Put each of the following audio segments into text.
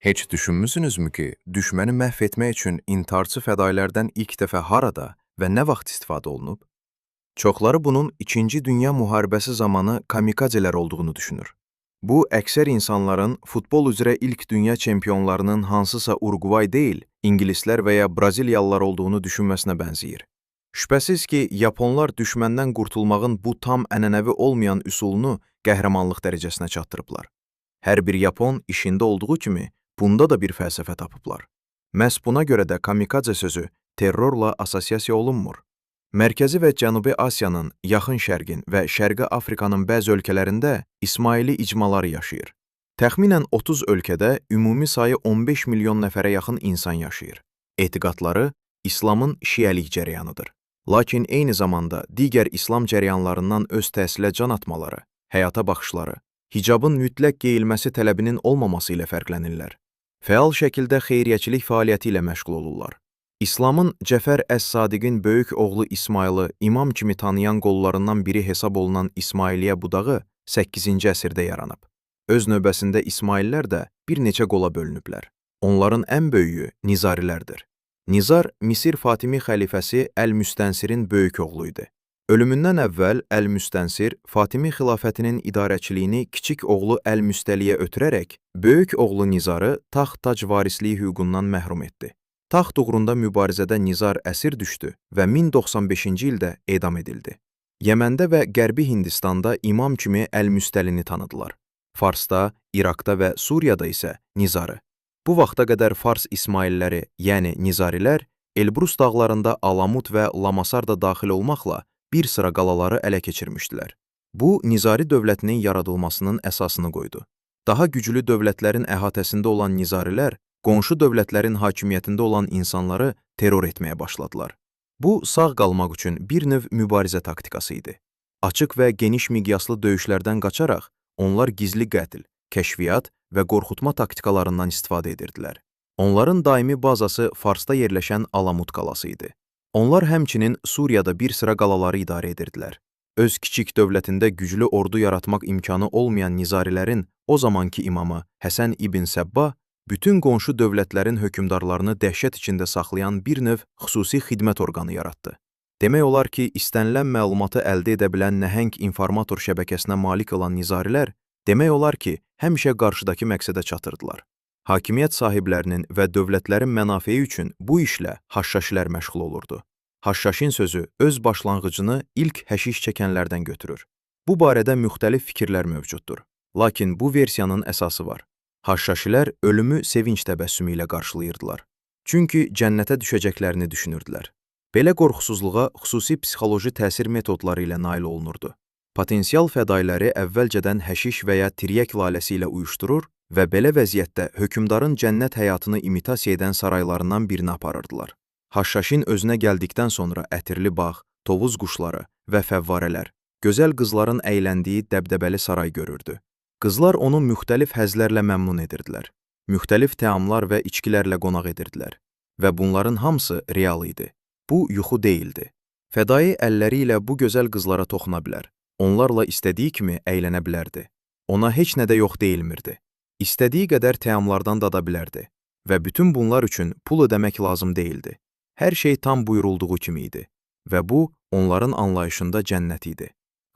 Heç düşünmüsünüzmü ki, düşməni məhv etmək üçün intiharçı fədailərdən ilk dəfə harada və nə vaxt istifadə olunub? Çoxları bunun İkinci Dünya müharibəsi zamanı kamikazələr olduğunu düşünür. Bu, əksər insanların futbol üzrə ilk dünya çempionlarının hansısa Uruqvay deyil, ingilislər və ya braziliyalılar olduğunu düşünməsinə bənzəyir. Şübhəsiz ki, yaponlar düşməndən qurtulmağın bu tam ənənəvi olmayan üsulunu qəhrəmanlıq dərəcəsinə çatdırıblar. Hər bir yapon işində olduğu kimi bunda da bir fəlsəfə tapıblar. Məhz buna görə də kamikaze sözü terrorla assosiasiya olunmur. Mərkəzi və Cənubi Asiyanın, Yaxın Şərqin və Şərqi Afrikanın bəzi ölkələrində İsmaili icmaları yaşayır. Təxminən 30 ölkədə ümumi sayı 15 milyon nəfərə yaxın insan yaşayır. Etiqadları İslamın şiəlik cərəyanıdır. Lakin eyni zamanda digər İslam cərəyanlarından öz təhsilə can atmaları, həyata baxışları, hicabın mütləq geyilməsi tələbinin olmaması ilə fərqlənirlər. Fəal şəkildə xeyriyyəçilik fəaliyyəti ilə məşğul olurlar. İslamın Cəfər Əs-Sadiqin böyük oğlu İsmayılı imam kimi tanıyan qollarından biri hesab olunan İsmailiyyə budağı 8-ci əsrdə yaranıb. Öz növbəsində İsmaillər də bir neçə qola bölünüblər. Onların ən böyüyü Nizarilərdir. Nizar, Misir Fatimi xəlifəsi Əl-Müstənsirin böyük oğlu idi. Ölümündən əvvəl Əl-Müstənsir Fatimi xilafətinin idarəçiliyini kiçik oğlu Əl-Müstəliyə ötürərək böyük oğlu Nizarı taxt-tac varisliyi hüququndan məhrum etdi. Taxt uğrunda mübarizədə Nizar əsir düşdü və 1095-ci ildə edam edildi. Yəməndə və Qərbi Hindistanda imam kimi Əl-Müstəlini tanıdılar. Farsda, İraqda və Suriyada isə Nizarı. Bu vaxta qədər Fars İsmailləri, yəni Nizarilər, Elbrus dağlarında Alamut və Lamasar da daxil olmaqla bir sıra qalaları ələ keçirmişdilər. Bu, Nizari dövlətinin yaradılmasının əsasını qoydu. Daha güclü dövlətlərin əhatəsində olan Nizarilər, qonşu dövlətlərin hakimiyyətində olan insanları terror etməyə başladılar. Bu, sağ qalmaq üçün bir növ mübarizə taktikası idi. Açıq və geniş miqyaslı döyüşlərdən qaçaraq, onlar gizli qətl, kəşfiyyat və qorxutma taktikalarından istifadə edirdilər. Onların daimi bazası Farsda yerləşən Alamut qalası idi. Onlar həmçinin Suriyada bir sıra qalaları idarə edirdilər. Öz kiçik dövlətində güclü ordu yaratmaq imkanı olmayan Nizarilərin o zamanki imamı Həsən ibn Səbba bütün qonşu dövlətlərin hökmdarlarını dəhşət içində saxlayan bir növ xüsusi xidmət orqanı yaratdı. Demək olar ki, istənilən məlumatı əldə edə bilən nəhəng informator şəbəkəsinə malik olan Nizarilər, demək olar ki, həmişə qarşıdakı məqsədə çatırdılar. Hakimiyyət sahiblərinin və dövlətlərin mənafeyi üçün bu işlə haşşaşilər məşğul olurdu. Haşşaşin sözü öz başlanğıcını ilk həşiş çəkənlərdən götürür. Bu barədə müxtəlif fikirlər mövcuddur. Lakin bu versiyanın əsası var. Haşşaşilər ölümü sevinç təbəssümü ilə qarşılayırdılar. Çünki cənnətə düşəcəklərini düşünürdülər. Belə qorxusuzluğa xüsusi psixoloji təsir metodları ilə nail olunurdu. Potensial fədailəri əvvəlcədən həşiş və ya tiryək laləsi ilə uyuşdurur və belə vəziyyətdə hökmdarın cənnət həyatını imitasiya edən saraylarından birinə aparırdılar. Haşşaşin özünə gəldikdən sonra ətirli bağ, tovuz quşları və fəvvarələr, gözəl qızların əyləndiyi dəbdəbəli saray görürdü. Qızlar onu müxtəlif həzlərlə məmnun edirdilər. Müxtəlif təamlar və içkilərlə qonaq edirdilər. Və bunların hamısı real idi. Bu, yuxu deyildi. Fədai əlləri ilə bu gözəl qızlara toxuna bilər. Onlarla istədiyi kimi əylənə bilərdi. Ona heç nə də yox deyilmirdi. İstədiyi qədər təamlardan dada bilərdi. Və bütün bunlar üçün pul ödəmək lazım deyildi. Hər şey tam buyurulduğu kimi idi. Və bu, onların anlayışında cənnət idi.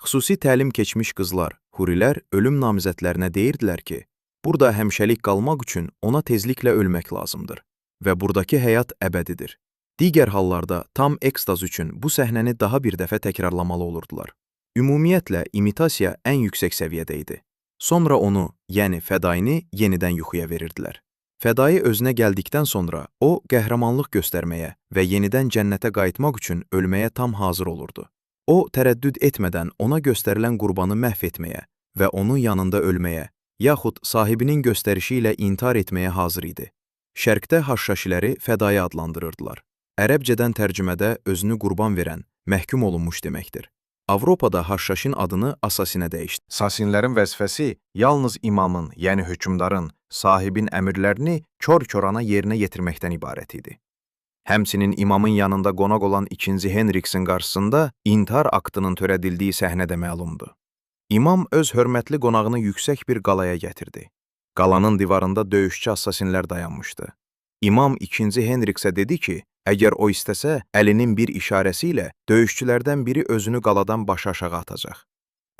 Xüsusi təlim keçmiş qızlar, hurilər ölüm namizədlərinə deyirdilər ki, burada həmişəlik qalmaq üçün ona tezliklə ölmək lazımdır və buradakı həyat əbədidir. Digər hallarda tam ekstaz üçün bu səhnəni daha bir dəfə təkrarlamalı olurdular. Ümumiyyətlə, imitasiya ən yüksək səviyyədə idi. Sonra onu, yəni fədaini yenidən yuxuya verirdilər. Fədai özünə gəldikdən sonra o, qəhrəmanlıq göstərməyə və yenidən cənnətə qayıtmaq üçün ölməyə tam hazır olurdu. O, tərəddüd etmədən ona göstərilən qurbanı məhv etməyə və onun yanında ölməyə, yaxud sahibinin göstərişi ilə intihar etməyə hazır idi. Şərqdə haşşaşiləri fədai adlandırırdılar. Ərəbcədən tərcümədə özünü qurban verən, məhkum olunmuş deməkdir. Avropada haşşaşin adını asasinə dəyişdi. Sasinlərin vəzifəsi yalnız imamın, yəni hökmdarın, sahibin əmrlərini kor-korana yerinə yetirməkdən ibarət idi. Həmçinin imamın yanında qonaq olan 2-ci Henriksin qarşısında intihar aktının törədildiyi səhnə də məlumdur. İmam öz hörmətli qonağını yüksək bir qalaya gətirdi. Qalanın divarında döyüşçü assasinlər dayanmışdı. İmam 2-ci Henriksə dedi ki, əgər o istəsə, əlinin bir işarəsi ilə döyüşçülərdən biri özünü qaladan başı aşağı atacaq.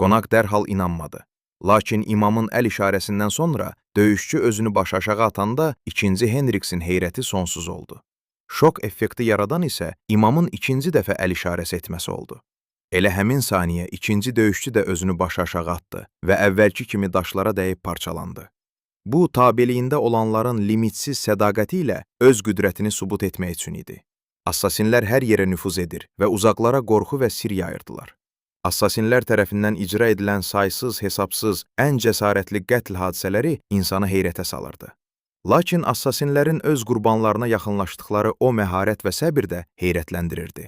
Qonaq dərhal inanmadı. Lakin imamın əl işarəsindən sonra döyüşçü özünü başı aşağı atanda 2-ci Henriksin heyrəti sonsuz oldu. Şok effekti yaradan isə imamın ikinci dəfə əl işarəsi etməsi oldu. Elə həmin saniyə ikinci döyüşçü də özünü başı aşağı atdı və əvvəlki kimi daşlara dəyib parçalandı. Bu, tabeliyində olanların limitsiz sədaqəti ilə öz qüdrətini sübut etmək üçün idi. Assasinlər hər yerə nüfuz edir və uzaqlara qorxu və sir yayırdılar. Assasinlər tərəfindən icra edilən saysız, hesabsız, ən cəsarətli qətl hadisələri insanı heyrətə salırdı. Lakin assasinlərin öz qurbanlarına yaxınlaşdıqları o məharət və səbir də heyrətləndirirdi.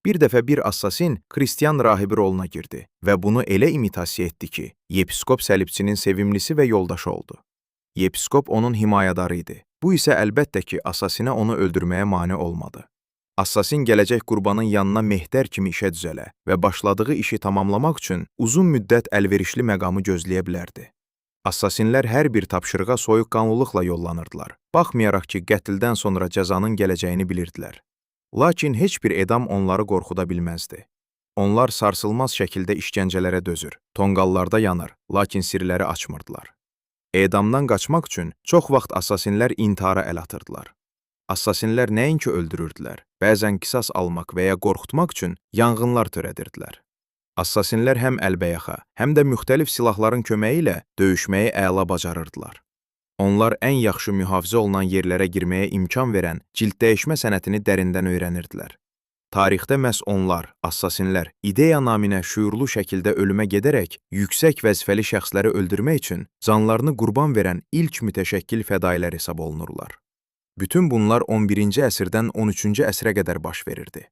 Bir dəfə bir assasin xristian rahibi roluna girdi və bunu elə imitasiya etdi ki, yepiskop səlibçinin sevimlisi və yoldaşı oldu. Yepiskop onun himayədarı idi. Bu isə əlbəttə ki, assasinə onu öldürməyə mane olmadı. Assasin gələcək qurbanın yanına mehtər kimi işə düzələ və başladığı işi tamamlamaq üçün uzun müddət əlverişli məqamı gözləyə bilərdi. Assasinlər hər bir tapşırığa soyuqqanlılıqla yollanırdılar. Baxmayaraq ki, qətldən sonra cəzanın gələcəyini bilirdilər. Lakin heç bir edam onları qorxuda bilməzdi. Onlar sarsılmaz şəkildə işgəncələrə dözür, tonqallarda yanır, lakin sirləri açmırdılar. Edamdan qaçmaq üçün çox vaxt assasinlər intihara əl atırdılar. Assasinlər nəinki öldürürdülər, bəzən qisas almaq və ya qorxutmaq üçün yanğınlar törədirdilər. Assasinlər həm əlbəyaxa, həm də müxtəlif silahların köməyi ilə döyüşməyi əla bacarırdılar. Onlar ən yaxşı mühafizə olunan yerlərə girməyə imkan verən cild dəyişmə sənətini dərindən öyrənirdilər. Tarixdə məhz onlar, assasinlər, ideya naminə şüurlu şəkildə ölümə gedərək yüksək vəzifəli şəxsləri öldürmək üçün canlarını qurban verən ilk mütəşəkkil fədailər hesab olunurlar. Bütün bunlar 11-ci əsrdən 13-cü əsrə qədər baş verirdi.